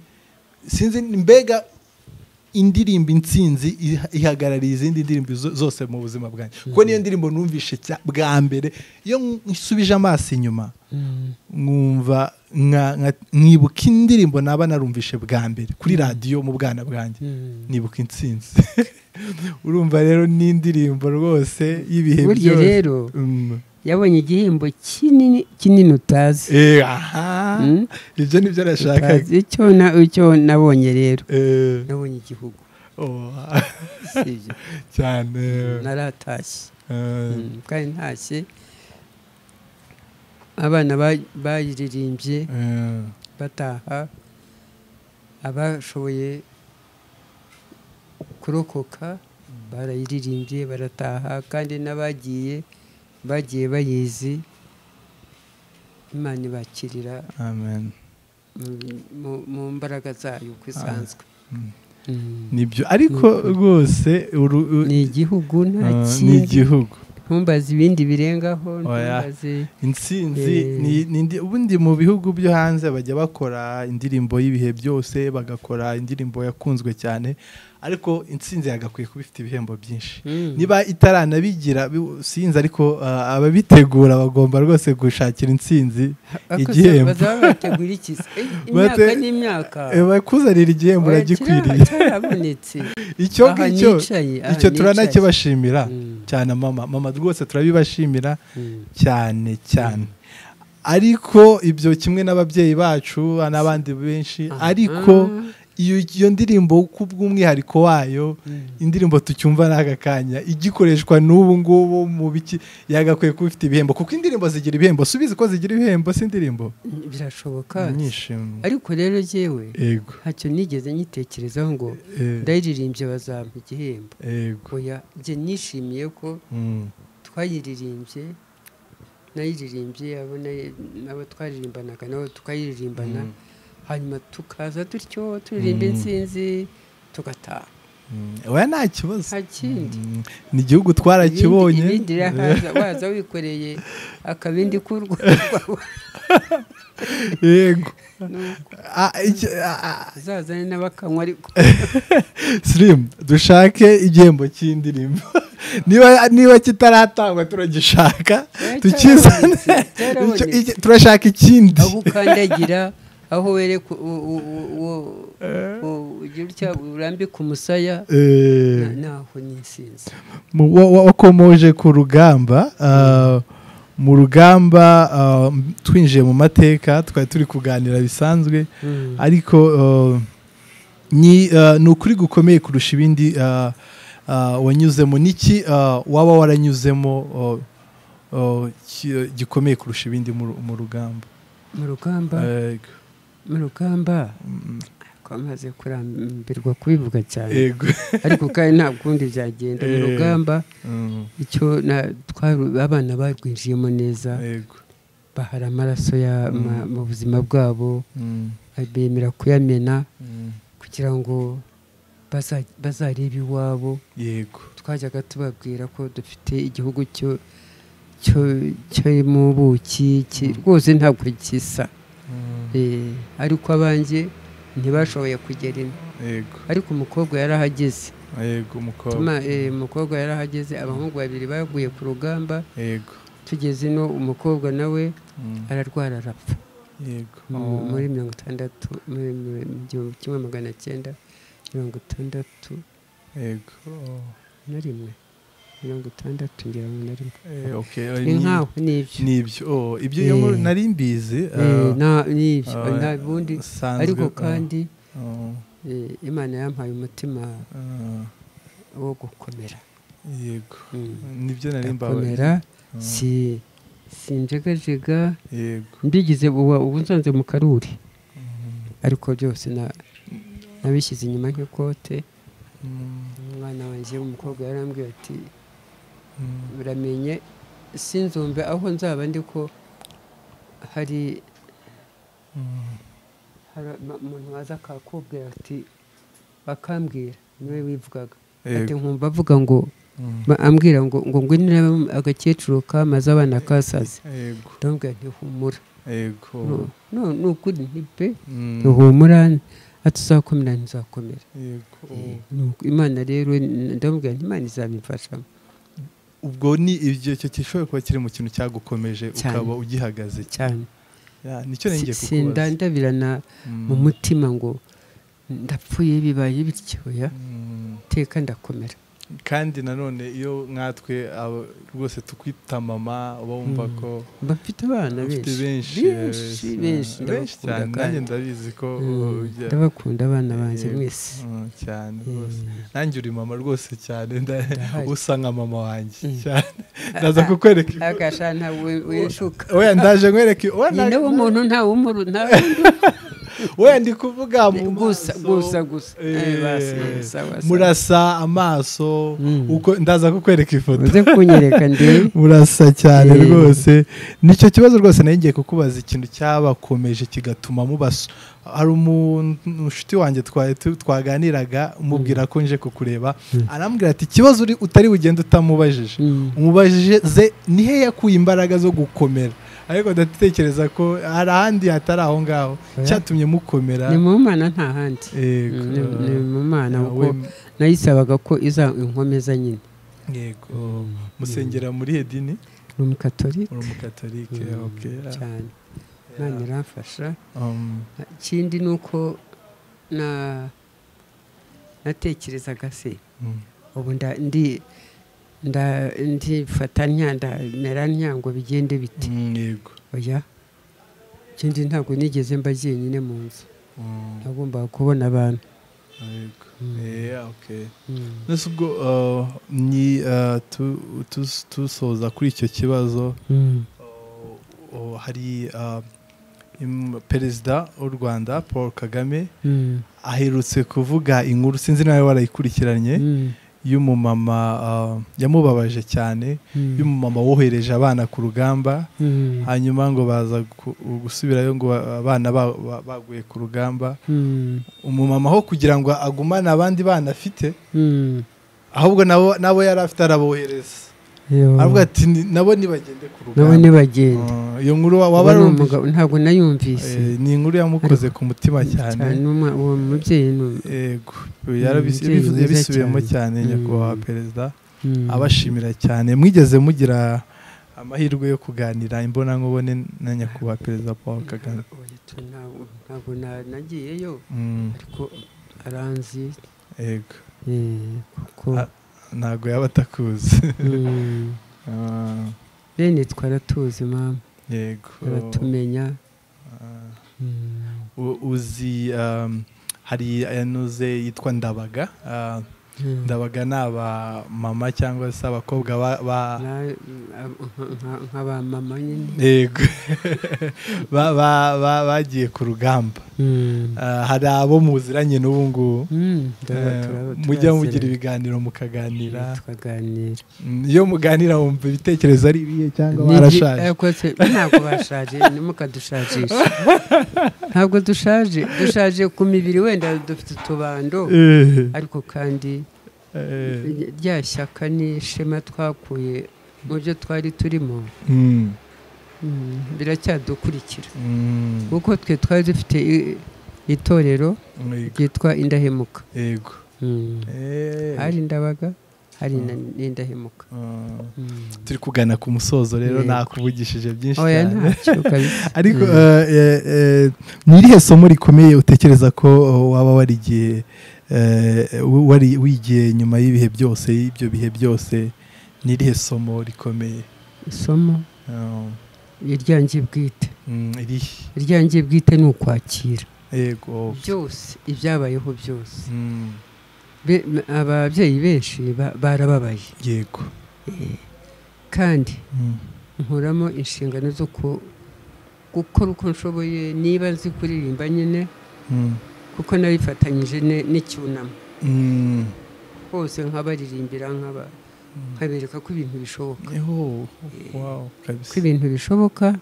Speaker 1: sinzi mbega indirimbo intsinzi ihagarariye izindi ndirimbo zose mu buzima bwanjye, kuko niyo ndirimbo numvishe bwa mbere. Iyo nsubije amaso inyuma nkumva nkibuka indirimbo naba narumvishe bwa mbere kuri radiyo mu bwana bwanjye, nibuka intsinzi. Urumva rero ni indirimbo rwose y'ibihe byose.
Speaker 2: Burya rero yabonye igihembo kinini kinini utazi.
Speaker 1: Ibyo nibyo nashakaga.
Speaker 2: Icyo nabonye rero, nabonye igihugu
Speaker 1: cyane.
Speaker 2: Naratashye kandi ntashye abana bayiririmbye bataha, abashoboye kurokoka barayiririmbye barataha, kandi n'abagiye bagiye bayizi. Imana ibakirira
Speaker 1: amen
Speaker 2: mu mbaraga zayo uko isanzwe.
Speaker 1: Nibyo, ariko rwose
Speaker 2: ni igihugu, nta kindi,
Speaker 1: ni igihugu.
Speaker 2: Ntumbaze ibindi birengaho, ntumbaze
Speaker 1: intsinzi. Ubundi mu bihugu byo hanze bajya bakora indirimbo y'ibihe byose, bagakora indirimbo yakunzwe cyane, ariko intsinzi yagakwiye kuba ifite ibihembo byinshi. Niba itaranabigira sinzi, ariko ababitegura bagomba rwose gushakira intsinzi igihembo.
Speaker 2: Bategura iki? Imyaka n'imyaka
Speaker 1: bakuzanira igihembo uragikwiriye. Icyo icyo turanakibashimira cyane mama rwose turabibashimira cyane cyane. Ariko ibyo kimwe n'ababyeyi bacu n'abandi benshi, ariko iyo ndirimbo kubw'umwihariko wayo, indirimbo tucyumva n'aka kanya igikoreshwa n'ubu ngubu mu biki, yagakwiye kuba ifite ibihembo, kuko indirimbo zigira ibihembo. Subizi ko zigira ibihembo, si indirimbo
Speaker 2: birashoboka. Ariko rero jewe ntacyo nigeze nyitekerezaho ngo ndayiririmbye bazampa igihembo. Oya, nje nishimiye ko twayiririmbye, nayiririmbye abo twaririmbanaga nabo tukayiririmbana, hanyuma tukaza dutyo turirimba intsinzi tugataha.
Speaker 1: Oya, nta kibazo, nta kindi. Ni igihugu twarakibonye.
Speaker 2: Ibindi waza wikoreye akabindi k'urwo.
Speaker 1: Yego.
Speaker 2: Uzazane n'abakanywa ariko.
Speaker 1: Slim, dushake igihembo cy'indirimbo. Niba kitaratangwa turagishaka, tukizane. Turashaka ikindi.
Speaker 2: Aho ukandagira, aho wereka ugira urambika umusaya, naho ni intsinzi.
Speaker 1: Wakomoje ku rugamba. Mu rugamba twinjiye mu mateka, twari turi kuganira bisanzwe, ariko ni ukuri gukomeye kurusha ibindi wanyuzemo. Niki waba waranyuzemo gikomeye kurusha ibindi mu rugamba?
Speaker 2: Mu rugamba, mu rugamba twamaze kurambirwa kubivuga cyane, ariko kandi nta kundi byagenda. Mu rugamba icyo abana barwinjiyemo neza, bahara amaraso mu buzima bwabo, Bemera kuyamena kugira ngo bazarebe iwabo.
Speaker 1: Yego.
Speaker 2: Twajyaga tubabwira ko dufite igihugu cyo mu buki rwose ntabwo gisa. Ariko abanjye ntibashoboye kugera ino.
Speaker 1: Yego.
Speaker 2: Ariko umukobwa yarahageze.
Speaker 1: Yego, umukobwa.
Speaker 2: Umukobwa yarahageze, abahungu babiri baguye ku rugamba.
Speaker 1: Yego.
Speaker 2: Tugeze ino umukobwa nawe ararwara arapfa.
Speaker 1: Yego.
Speaker 2: Muri 60, muri 1961.
Speaker 1: Yego.
Speaker 2: Na rimwe. 61 ngira ngo na rimwe.
Speaker 1: Okay.
Speaker 2: Ni nkaho nibyo.
Speaker 1: Nibyo. Oh, ibyo yo nari mbizi.
Speaker 2: Na nibyo. Nta bundi ariko kandi Imana yampaye umutima wo gukomera.
Speaker 1: Yego. Nibyo nari mbabaye.
Speaker 2: Gukomera si sinjegajega.
Speaker 1: Yego.
Speaker 2: Mbigize ubu nsanze mu karuri. Ariko byose nabishyize inyuma nk'ikote. Umwana wanjye w'umukobwa yarambwiye ati uramenye sinzumve aho nzaba ndi ko hari umuntu waza akakubwira ati bakambwira niwe wivugaga ati nkumva avuga ngo ambwira ngo ngwino agakecuru kamaze abana kasaze. Ndamubwira nti humura.
Speaker 1: Yego.
Speaker 2: No ni ukuri nti pe humura ati uzakomera ntizakomera.
Speaker 1: Yego.
Speaker 2: Imana rero ndamubwira nti Imana izabimfashamo.
Speaker 1: Ubwo ni ibyo cyo kishoboye kuba kiri mu kintu cyagukomeje ukaba ugihagaze
Speaker 2: cyane.
Speaker 1: Nicyo ngiye kukubaza.
Speaker 2: Sindandabirana mu mutima ngo ndapfuye bibaye bityo ya teka ndakomera.
Speaker 1: Kandi nanone iyo nkatwe rwose tukwita mama uba wumva ko
Speaker 2: bafite abana benshi benshi
Speaker 1: benshi cyane. Nanjye ndabizi ko
Speaker 2: ndabakunda abana banjye mwese
Speaker 1: cyane rwose. Nanjye uri mama rwose cyane, usa nka mama wanjye cyane. Ndaza kukwereka
Speaker 2: agasha nta wishuka.
Speaker 1: Oya ndaje nkwereke.
Speaker 2: Ni wo muntu nta wumuru nta
Speaker 1: we ndi kuvuga mu
Speaker 2: gusa gusa gusa
Speaker 1: murasa amaso uko ndaza kukwereka ifoto
Speaker 2: uze kunyereka ndi
Speaker 1: murasa cyane rwose. Nicyo kibazo rwose nayo ngiye kukubaza, ikintu cyabakomeje kigatuma mubaso. Hari umushuti wanjye twaganiraga umubwira ko nje kukureba, arambwira ati ikibazo utari bugende utamubajije, umubajije ze nihe yakuye imbaraga zo gukomera. Ariko ndatekereza ko hari ahandi hatari aho ngaho cyatumye mukomera.
Speaker 2: Ni mu Mana nta handi. Ni mu Mana kuko nayisabaga ko iza inkomeza nyine.
Speaker 1: Yego. Musengera muri edini?
Speaker 2: Ni umukatolike.
Speaker 1: Uri umukatolike, okay.
Speaker 2: Cyane. Imana iramfasha. Ikindi nuko natekerezaga se ubu ndi ndifata ndamera ngo bigende bite.
Speaker 1: Yego.
Speaker 2: Oya. Ikindi ntabwo nigeze mba jyenyine mu nzu. Nagombaga kubona abantu.
Speaker 1: Yego. Okay. Nese ubwo ni tusoza kuri icyo kibazo, hari Perezida w'u Rwanda Paul Kagame aherutse kuvuga inkuru, sinzi nawe warayikurikiranye, y'umumama yamubabaje cyane, y'umumama wohereje abana ku rugamba, hanyuma ngo baza gusubirayo ngo abana baguye ku rugamba. Umumama aho kugira ngo agumane abandi bana afite, ahubwo nabo yari afite arabohereza. Aravuga ati nabo nibagende ku rugamba.
Speaker 2: Nabo nibagende.
Speaker 1: Iyo nkuru waba
Speaker 2: ntabwo nayumvise.
Speaker 1: Ni inkuru yamukoze ku mutima cyane.
Speaker 2: Uwo mubyeyi
Speaker 1: yego yarabisubiyemo cyane nyakubahwa perezida, abashimira cyane. Mwigeze mugira amahirwe yo kuganira imbonankubone na nyakubahwa perezida Paul Kagame?
Speaker 2: Ntabwo nagiyeyo, ariko aranzi.
Speaker 1: Yego.
Speaker 2: Kuko
Speaker 1: ntabwo yaba atakuzi.
Speaker 2: Bene twaratuzi mama.
Speaker 1: Yego.
Speaker 2: Baratumenya.
Speaker 1: Uzi hari yanuze yitwa Ndabaga, Ndabaga ni aba mama cyangwa se abakobwa
Speaker 2: nk'aba mama nyine,
Speaker 1: yego, bagiye ku rugamba. Hari abo muziranye n'ubu ngubu mujya mugira ibiganiro mukaganira?
Speaker 2: Tukaganira.
Speaker 1: Iyo muganira wumva ibitekerezo ari ibihe, cyangwa barashaje?
Speaker 2: Ntabwo bashaje, ntimukadushajishe. Ntabwo dushaje, dushaje ku mibiri wenda dufite utubando, ariko kandi rya shyaka n'ishema twakuye mu byo twari turimo biracyadukurikira, kuko twe twari dufite itorero ryitwa Indahemuka.
Speaker 1: Yego.
Speaker 2: Hari Ndabaga, hari n'Indahemuka.
Speaker 1: Turi kugana ku musozo rero, nakuvugishije byinshi cyane, ariko ni irihe somo rikomeye utekereza ko waba warigiye, wari wigiye nyuma y'ibihe byose, ibyo bihe byose, ni irihe somo rikomeye?
Speaker 2: Isomo iryanjye bwite, iryanjye bwite ni ukwakira.
Speaker 1: Yego.
Speaker 2: Byose ibyabayeho byose. Ababyeyi benshi barababaye.
Speaker 1: Yego.
Speaker 2: Kandi nkuramo inshingano zo gukora uko nshoboye, niba nzi kuririmba nyine, kuko nabifatanyije n'icyunamo hose, nkabaririmbira, nkabereka ko ibintu bishoboka, ko ibintu bishoboka,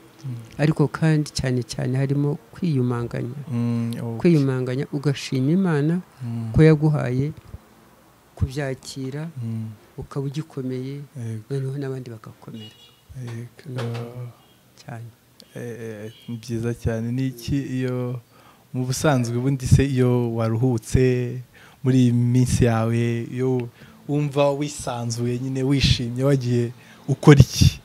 Speaker 2: ariko kandi cyane cyane harimo kwiyumanganya, kwiyumanganya ugashima Imana ko yaguhaye kubyakira, ukaba ugikomeye, noneho n'abandi bagakomera cyane.
Speaker 1: Ni byiza cyane. Ni iki iyo mu busanzwe ubundi se iyo waruhutse muri iyi minsi yawe, iyo wumva wisanzuye nyine wishimye, wagiye ukora iki?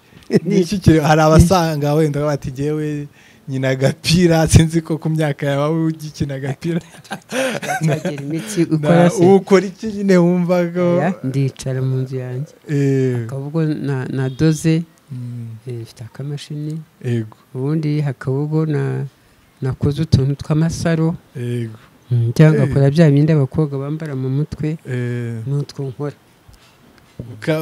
Speaker 1: Hari abasanga wenda bati jyewe nyina agapira, sinzi ko ku myaka yawe ugikina agapira, ukora iki nyine wumva ko?
Speaker 2: Ndicara mu nzu yanjye, hakaba ubwo nadoze, mfite akamashini, ubundi hakaba ubwo nakoze utuntu tw'amasaro, cyangwa ngakora bya bindi abakobwa bambara mu mutwe, n'utwo nkora.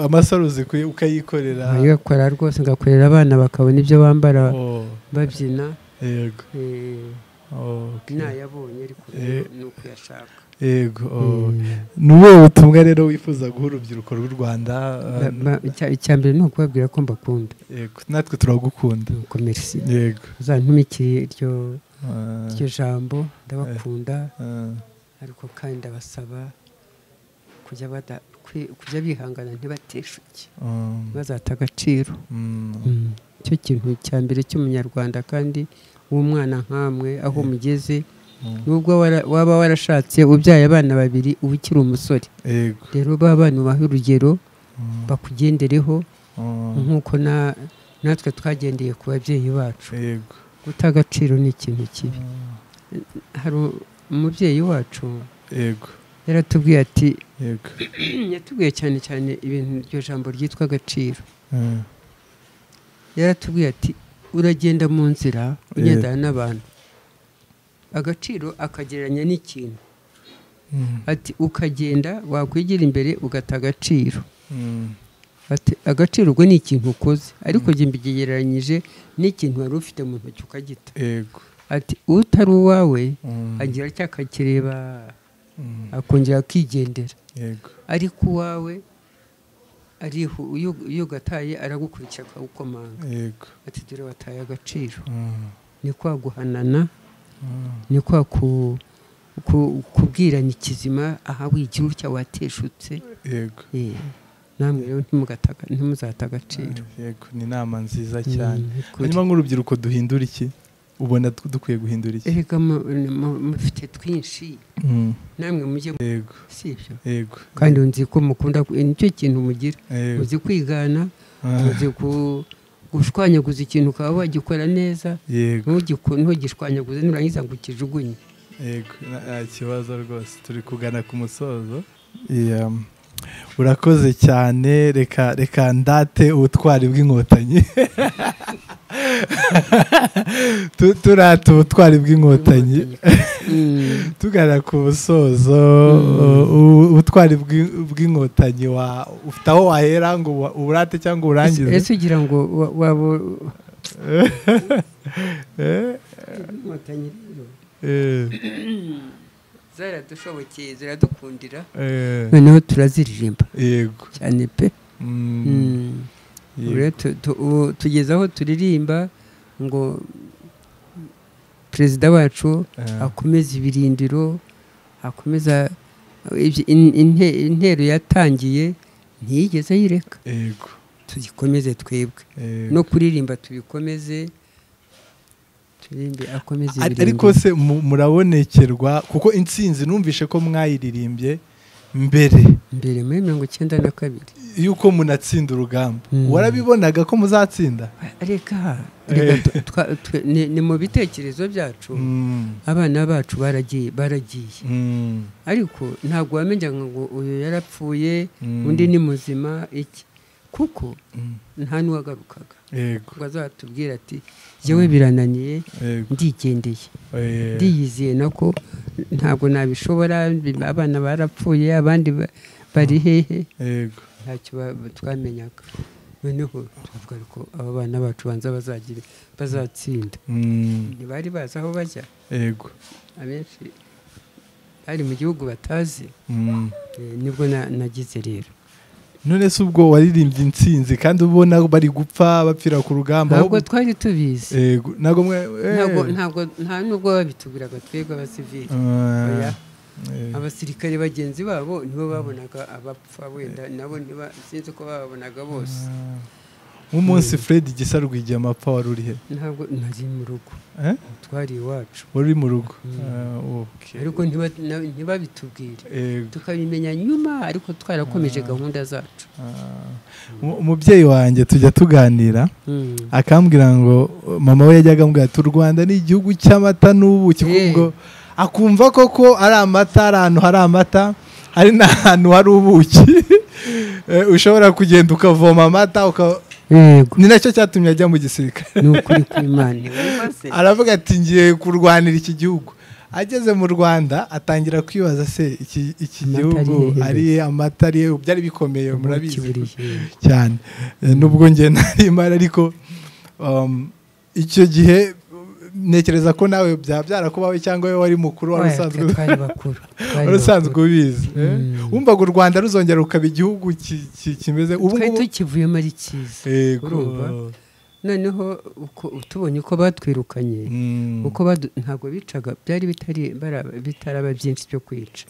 Speaker 1: Amasaro ukayikorera?
Speaker 2: Nkayakora rwose, ngakorera abana bakabona ibyo bambara babyina.
Speaker 1: Yego.
Speaker 2: Nayabonye ariko ni ukuyashaka.
Speaker 1: Yego. Ni ubuhe butumwa rero wifuza guha urubyiruko rw'u Rwanda?
Speaker 2: Icya mbere ni ukubabwira ko mbakunda.
Speaker 1: Yego, natwe turagukunda.
Speaker 2: Merci.
Speaker 1: Yego.
Speaker 2: Uzantumikire iryo jambo, ndabakunda, ariko kandi ndabasaba kujya bihangana ntibateshuke, bazata agaciro. Icyo kintu cya mbere cy'umunyarwanda kandi w'umwana nkamwe, aho mugeze, nubwo waba warashatse ubyaye abana babiri uba ukiri umusore, rero baba bana ubahe urugero bakugendereho, nk'uko natwe twagendeye ku babyeyi bacu. Guta agaciro ni ikintu kibi. Hari umubyeyi wacu yaratubwiye ati, yatubwiye cyane cyane ibintu iryo jambo ryitwa agaciro. Yaratubwiye ati uragenda mu nzira ugendana n'abantu, agaciro akagereranya n'ikintu. Ati ukagenda wakwigira imbere ugata agaciro. Ati agaciro ubwo ni ikintu ukoze, ariko njye mbigereranyije n'ikintu wari ufite mu ntoki ukagita. Ati utari uwawe agira icyo akakireba akongera akigendera, ariko uwawe iyo ugataye aragukurikira akagukomanga. Ati dore wataye agaciro. Ni kwa guhanana, ni kwa kubwirana ikizima, aha wigira utya wateshutse. Namwe rero ntimuzata agaciro.
Speaker 1: Yego, ni inama nziza cyane. Hanyuma nk'urubyiruko duhindura iki? Ubona dukwiye guhindura iki?
Speaker 2: Erega mufite twinshi, namwe mujye.
Speaker 1: Yego.
Speaker 2: Si ibyo?
Speaker 1: Yego.
Speaker 2: Kandi nzi ko mukunda, nicyo kintu mugira, muzi kwigana, muzi gushwanyaguza ikintu ukaba wagikora neza, ntugishwanyaguze nurangiza ngo ukijugunye.
Speaker 1: Yego, nta kibazo rwose, turi kugana ku musozo. Urakoze cyane, reka ndate ubutwari bw'inkotanyi. Turata ubutwari bw'inkotanyi. Tugana ku musozo, ubutwari bw'inkotanyi ufite aho wahera ngo uburate cyangwa uburangize?
Speaker 2: Ese ugira ngo waba inkotanyi rero zaradushobokeye, ziradukundira, noneho turaziririmba cyane pe. Tugeze aho turirimba ngo perezida wacu akomeze ibirindiro, akomeza intero yatangiye ntiyigeze ayireka, tugikomeze twebwe no kuririmba tubikomeze, turirimbe akomeze ibirindiro.
Speaker 1: Ariko se murabonekerwa kuko intsinzi numvishe ko mwayiririmbye mbere
Speaker 2: muri 92
Speaker 1: yuko munatsinda urugamba, warabibonaga ko muzatsinda?
Speaker 2: Reka ni mu bitekerezo byacu, abana bacu baragiye, ariko ntabwo wamenyaga ngo uyu yarapfuye undi ni muzima iki, kuko nta n'uwagarukaga ngo azatubwira ati yewe birananiye ndigendeye, ndiyiziye nako ntabwo nabishobora, abana barapfuye abandi bari hehe, ntacyo twamenyaga. Noneho tuvuga ko aba bana bacu banza bazatsinda, ntibari bazi aho bajya, abenshi bari mu gihugu batazi, nibwo nagize rero.
Speaker 1: None se ubwo waririmbye intsinzi kandi ubona bari gupfa bapfira ku rugamba?
Speaker 2: Ntabwo twari tubizi, ntabwo nta nubwo babitubwiraga twebwe abasivili, abasirikare bagenzi babo nibo babonaga abapfa, wenda nabo sinzi ko bababonaga bose.
Speaker 1: Nk'umunsi Fred Gisa Rwigema apfa wari uri he?
Speaker 2: Ntabwo nari mu rugo, twari iwacu.
Speaker 1: Wari mu rugo?
Speaker 2: Ariko ntibabitubwire, tukabimenya nyuma, ariko twarakomeje gahunda zacu.
Speaker 1: Umubyeyi wanjye tujya tuganira akambwira ngo mama we yajyaga ambwira ati u Rwanda ni igihugu cy'amata n'ubuki, ubwo akumva koko ari amata, ari ahantu hari amata, hari n'ahantu hari ubuki, ushobora kugenda ukavoma amata. Ni nacyo cyatumye ajya mu gisirikare.
Speaker 2: Ni ukuri kw'Imana.
Speaker 1: Aravuga ati ngiye kurwanira iki gihugu. Ageze mu Rwanda atangira kwibaza se iki gihugu ari amata ari byari bikomeye, murabizi cyane, nubwo ngiye nari imara, ariko icyo gihe ntekereza ko nawe byarakubawe cyangwa we wari mukuru, wari usanzwe ubizi, wumvaga u Rwanda ruzongera rukaba igihugu kimeze ubu
Speaker 2: ngubu tukivuyemo ari cyiza. Noneho tubonye uko batwirukanye, uko ntabwo bicaga, byari bitaraba byinshi byo kwica,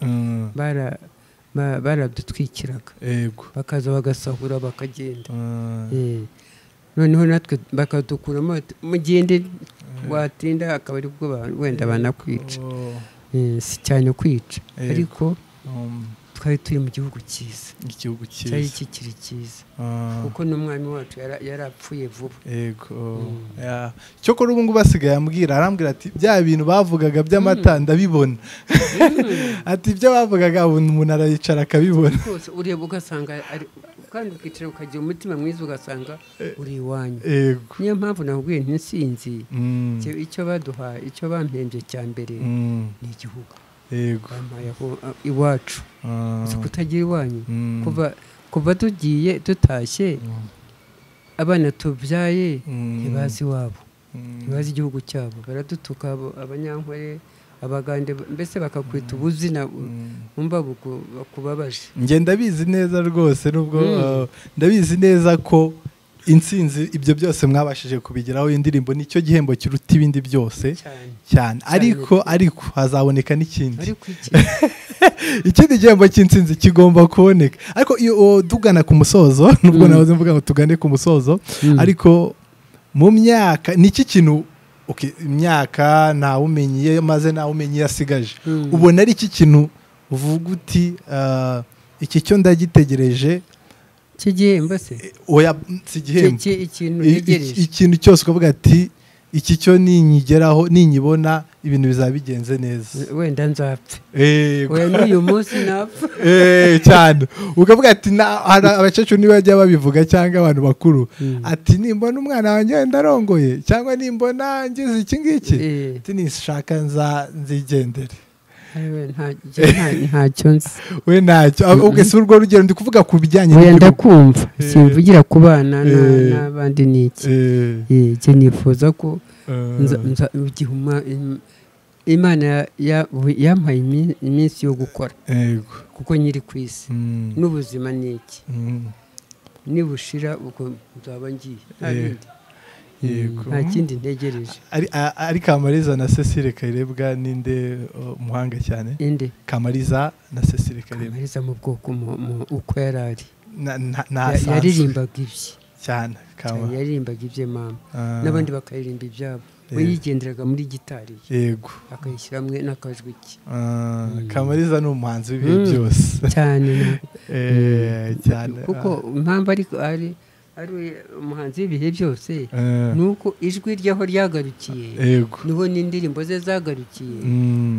Speaker 2: baradutwikiraga, bakaza bagasahura bakagenda, noneho natwe bakadukuramo mugende, watinda akaba ari bwo wenda banakwica, si cyane kwica, ariko twari turi mu gihugu cyiza, cyari kikiri cyiza, kuko n'umwami wacu yarapfuye vuba.
Speaker 1: Cyokora ubu ngubu asigaye ambwira, arambwira ati bya bintu bavugaga by'amata ndabibona, ati ibyo bavugaga umuntu arayicara akabibona
Speaker 2: rwose, ureba ugasanga kandi ukicara ukagira umutima mwiza ugasanga uri iwanyu. Niyo mpamvu nakubwiye ntinsinzi, icyo baduhaye, icyo bampembye cya mbere ni igihugu, bampaye iwacu, uzi kutagira iwanyu, kuva tugiye tutashye, abana tubyaye ntibazi iwabo, ntibazi igihugu cyabo, baradutuka abanyankore, abagande, mbese bakakwita ubuzina umva bakubabaje.
Speaker 1: Nge ndabizi neza rwose, nubwo ndabizi neza ko intsinzi ibyo byose mwabashije kubigeraho, indirimbo nicyo gihembo kiruta ibindi byose cyane, ariko hazaboneka n'ikindi, ikindi gihembo cy'intsinzi kigomba kuboneka. Ariko iyo tugana ku musozo, nubwo nahoze mvuga ngo tugane ku musozo, ariko mu myaka niki kintu, imyaka ntawumenye maze ntawumenye yasigaje, ubona ari iki kintu uvuga uti iki cyo ndagitegereje
Speaker 2: cy'igihembo se?
Speaker 1: Oya, si igihembo, ikintu cyose ukavuga ati iki cyo ninyigeraho, ninyibona ibintu bizaba bigenze neza,
Speaker 2: wenda nzapfa, wenda uyu munsi napfa
Speaker 1: cyane. Ukavuga ati abakecuru ntibajya babivuga cyangwa abantu bakuru, ati nimbona umwana wanjye wenda arongoye cyangwa nimbona ngize iki ngiki, ati nishaka nzigendere.
Speaker 2: Ntacyo nzi
Speaker 1: we ntacyo. Ubwo si urwo rugero ndi kuvuga ku bijyanye
Speaker 2: n'ibyo ndakumva, simvugira ku bana n'abandi n'iki. Icyo nifuza ko Imana yampaye iminsi yo gukora, kuko nyiri ku isi n'ubuzima ni iki, nibushira ubwo nzaba ngiye, nta kindi ntegereje.
Speaker 1: Ari Kamariza na Cecile Kayirebwa ninde umuhanga cyane?
Speaker 2: Inde?
Speaker 1: Kamariza na Cecile Kayirebwa.
Speaker 2: Kamariza mu bwoko uko yari ari, yaririmbaga ibye
Speaker 1: cyane,
Speaker 2: yaririmbaga ibye mama, n'abandi bakaririmba ibyabo. We yigenderaga muri gitari
Speaker 1: yego,
Speaker 2: akayishyiramo n'akajwi ke.
Speaker 1: Kamariza ni umuhanzi w'ibihe byose
Speaker 2: cyane
Speaker 1: cyane,
Speaker 2: kuko impamvu ari umuhanzi w'ibihe byose ni uko ijwi ryaho ryagarukiye, niho n'indirimbo ze zagarukiye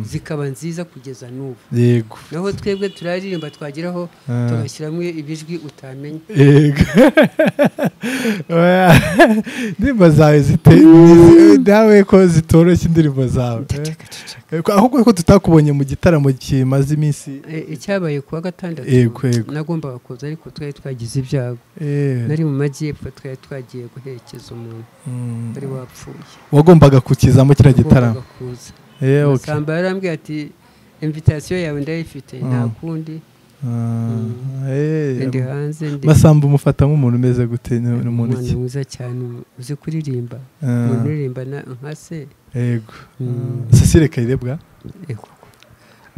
Speaker 2: zikaba nziza kugeza n'ubu.
Speaker 1: Yego,
Speaker 2: naho twebwe turaririmba twageraho tugashyiramo ibijwi utamenya.
Speaker 1: Yego, indirimbo zawe nawe ko zitoroshye indirimbo zawe, ahubwo ko tutakubonye mu gitaramo kimaze iminsi.
Speaker 2: Icyabaye kuwa gatandatu nagombaga kuza, ariko twari twagize ibyago, nari mu majyepfo, twari twagiye guherekeza umuntu wari wapfuye.
Speaker 1: Wagombaga kukizamo kiriya gitaramo?
Speaker 2: Masamba yarambwiye ati invitation yawe ndayifite, nta kundi ndi hanze.
Speaker 1: Masamba umufata nk'umuntu umeze gute? Ni umuntu
Speaker 2: mwiza cyane, uzi kuririmba, umuntu uririmba nka se.
Speaker 1: Yego. Cecile Kayirebwa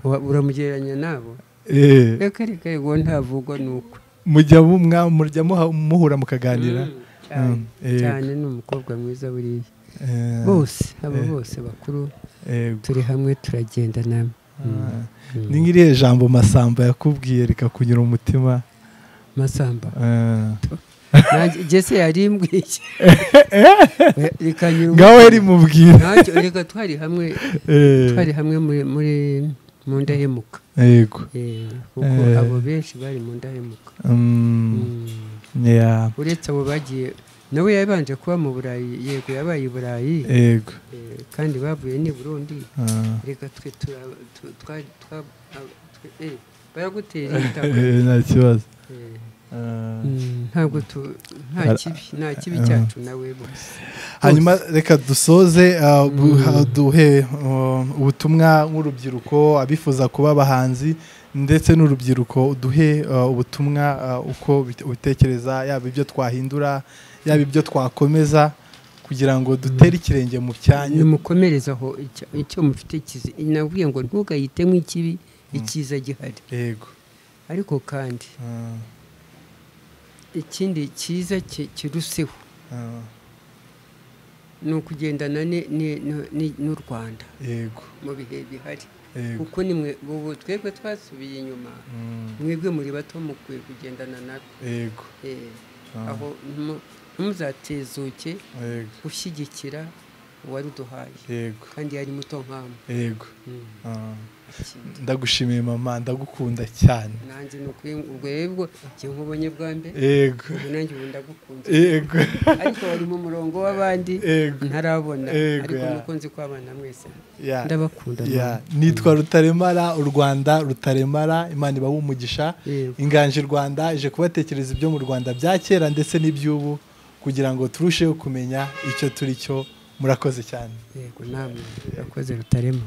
Speaker 2: uramugereranya nabo? Reka reka, yego ntavugwa nuko
Speaker 1: mujya muhura mukaganira
Speaker 2: cyane. Ni umukobwa mwiza buriya, bose abo bose bakuru turi hamwe turagenda namwe.
Speaker 1: Ni nk'irihe jambo Masamba yakubwiye rikakunyura umutima?
Speaker 2: Masamba jese yarimbwiye
Speaker 1: ngawe rimubwira.
Speaker 2: Reka twari hamwe, twari hamwe muri mu Ndahemuka.
Speaker 1: Yego,
Speaker 2: kuko abo benshi bari mu Ndahemuka. Uretse abo bagiye, nawe yabanje kuba mu Burayi, yego yabaye i Burayi.
Speaker 1: Yego,
Speaker 2: kandi bavuye ni Burundi. Reka twe baragutera itaka,
Speaker 1: nta kibazo.
Speaker 2: Ntabwo nta kibi cyacu nawe bose.
Speaker 1: Hanyuma reka dusoze, duhe ubutumwa nk'urubyiruko abifuza kuba abahanzi ndetse n'urubyiruko, duhe ubutumwa uko ubitekereza, yaba ibyo twahindura, yaba ibyo twakomeza kugira ngo dutere ikirenge mu cyanyu.
Speaker 2: Nimukomereze aho icyo mufite kizi. Nabwiye ngo ntugahitemo ikibi, ikiza gihari.
Speaker 1: Yego.
Speaker 2: Ariko kandi ikindi cyiza kiruseho ni ukugendana n'u Rwanda.
Speaker 1: Yego.
Speaker 2: Mu bihe bihari, kuko nimwe ubu twebwe twasubiye inyuma, mwebwe muri bato mukwiye kugendana natwe.
Speaker 1: Yego.
Speaker 2: Aho ntimuzatezuke gushyigikira uwaruduhaye.
Speaker 1: Yego.
Speaker 2: Kandi yari muto nkamwe.
Speaker 1: Yego. Ndagushimiye mama, ndagukunda cyane.
Speaker 2: Nanjye nukuri ubwo yebwo cyo nkubonye bwa mbere.
Speaker 1: Yego.
Speaker 2: Ubu nanjye ubu ndagukunze.
Speaker 1: Yego.
Speaker 2: Ariko wari mu murongo w'abandi ntarabona, ariko nuko nzi ko abana mwese ndabakunda.
Speaker 1: Nitwa Rutaremara, u Rwanda Rutaremara, Imana ibahe umugisha. Inganji Rwanda ije kubatekereza ibyo mu Rwanda bya kera ndetse n'iby'ubu kugira ngo turusheho kumenya icyo turi cyo. Murakoze cyane.
Speaker 2: Yego namwe murakoze Rutarema.